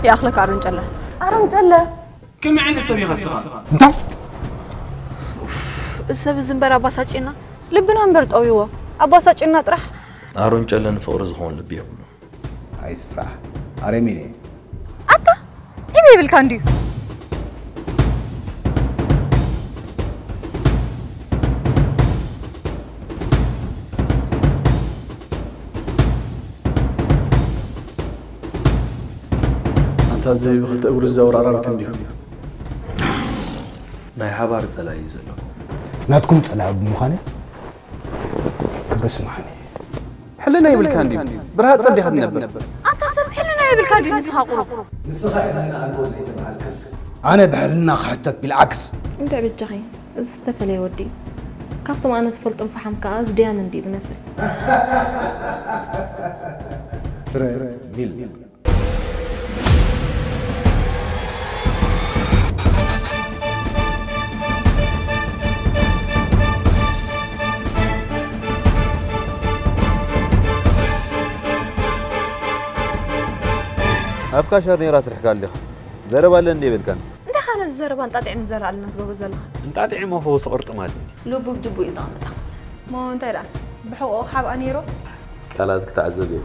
ይኣኽለካ ኣሮን ጨለ። ኣሮን ጨለ። ከመይ ዓይነት ሰብ ኢኻ ንስኻ? እንታይ? እዚ ሰብ እዚ እምበር ኣባሳጭና፣ ልብና እምበር ጠውይዎ። ኣባሳጭና ጥራሕ። ኣሮን ጨለ ንፍቕሪ ዝኸውን ልቢ የብሉን። ኣይትፍራሕ። ኣረሚኔ። ኣታ፣ ዒብ የብልካ እንድዩ። ኣንታ እዚ ብክልተ እግሩ ዝዛወር ኣራዊት እንድዩ። ናይ ሓባር ጸላኢ እዩ ዘለኩም። ናትኩም ጸላኢ ብምዃነ ክብሪ ስምዓኒ። ሕልና ይብልካ እንድዩ። ብርሃጽ ጸዲኻ ትነብር። ኣንታ ሰብ ሕልና ይብልካ ድዩ ንስኻ ቁሩብ? ንስኻ ሕልና ኣልቦ ዘይተባሃልካስ ኣነ ብሕልና ክሕተት ቢልዓክስ። እንታይ በጃኺ? እዚ ዝተፈለየ ወዲ እዩ። ካብቶም ኣነ ዝፈልጦም ፈሓም ከኣ እዚ ዲያመንድ እዩ ዝመስል። ትረ ሚል። ኣብ ካሸር ነይራ ስርሕካ ኣለኻ። ዘረባ ኣለ እንዴ በልካን? እንታይ ኻነ እዚ ዘረባ እንጣጢዕ ንዘር ኣለና ትገብሮ ዘለኻ? እንጣጢዕ ሞ ፈውሲ ቁርጥማት። ልቡ ብጅቡ እዩ ዘቐምጣ። ሞ እንታይ ደኣ ብሕቑኡ ክሓብኣ ነይሩ? ቃላት ክተዓዘብ እየ።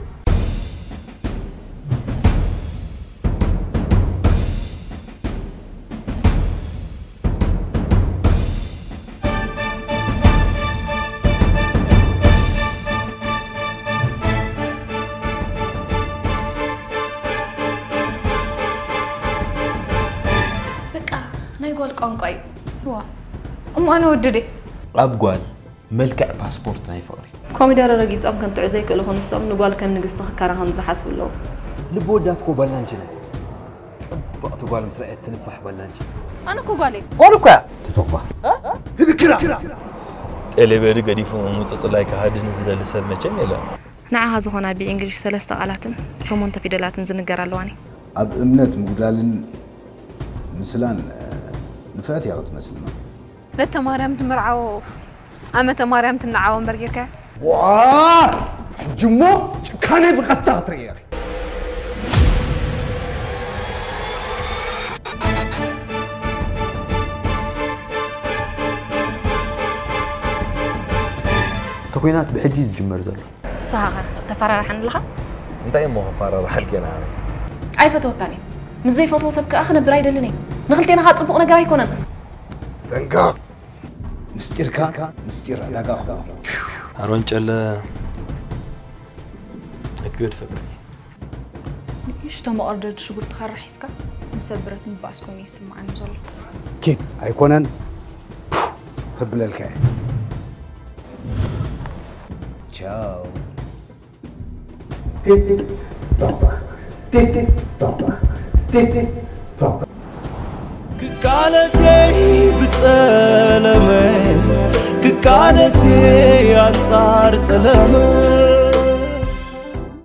በቃ ናይ ጓል ቋንቋ እዩ። ዋ፣ እሞ ኣነ ወዲ ድየ? ኣብ ጓል መልክዕ ፓስፖርት ናይ ፍቕሪ። ኮሚደረ ረጊጾም ከንትዑ ዘይክእሉ ንሶም ንጓል ከም ንግስቲ ክካና ከም ዝሓስቡ ኣለዉ። ልቢ ወዳት እኮ ጓል ኣንቺ ናት። ጽብቕቲ ጓል ምስ ረኣየት ትንፋሕ ጓል ኣንቺ። ኣነ እኮ ጓል እየ። ጓል እኮ እያ። ትተኽባ። ትብክራ። ጤሌበሪ ገዲፉ ምጽጽላይ ከሃዲ ንዝደሊ ሰብ መቸም የለን። ንዓኻ ዝኾና ብእንግሊሽ ሰለስተ ቃላትን ሸሞንተ ፊደላትን ዝንገር ኣለዋኒ። ኣብ እምነት ምጉዳልን ምስላን ንፍዕቲ እያ ክትመስል። ለተ ማርያም ትምርዓዎ ኣመተ ማርያም ትነዓዎ እምበር ጌርካዮ። ዋ! ሕጂ እሞ ጭካኔ ብቐጥታ ክትርኢ ኢኺ። እቲ ኲናት ብሕጂ እዩ ዝጅመር ዘሎ። ንስኻ ኸ ተፈራርሓኒ ኣለኻ? እንታይ እሞ ከፈራርሓልኪ እየ ንዓኺ? ኣይፈትወካን እየ። ምስ ዘይፈትዎ ሰብ ከኣ ክነብር ኣይደልን እየ። ንኽልቴና ኸኣ ጽቡቕ ነገር ኣይኮነን። ጠንቀቕ። ምስጢርካ ምስጢር ዕዳጋ ክኸውን። ኣሮን ጨለ፣ ሕጊ ገድፈካ። ንእሽቶ መቐርደዲ ሽጉርቲ ካራ ሒዝካ ምስ ሰብ ብረት ምብኣስ ኮይኑ ይስምዓኒ ዘሎ። ኪድ ኣይኮነን፣ ፑ፣ ከብለልካ እየ። ቻው። ቲክ ቶክ፣ ቲክ ቶክ፣ ቲክ ቶክ። ክቃለስ እየ ብጸለመ፣ ክቃለስ እየ ኣንጻር ጸለመ።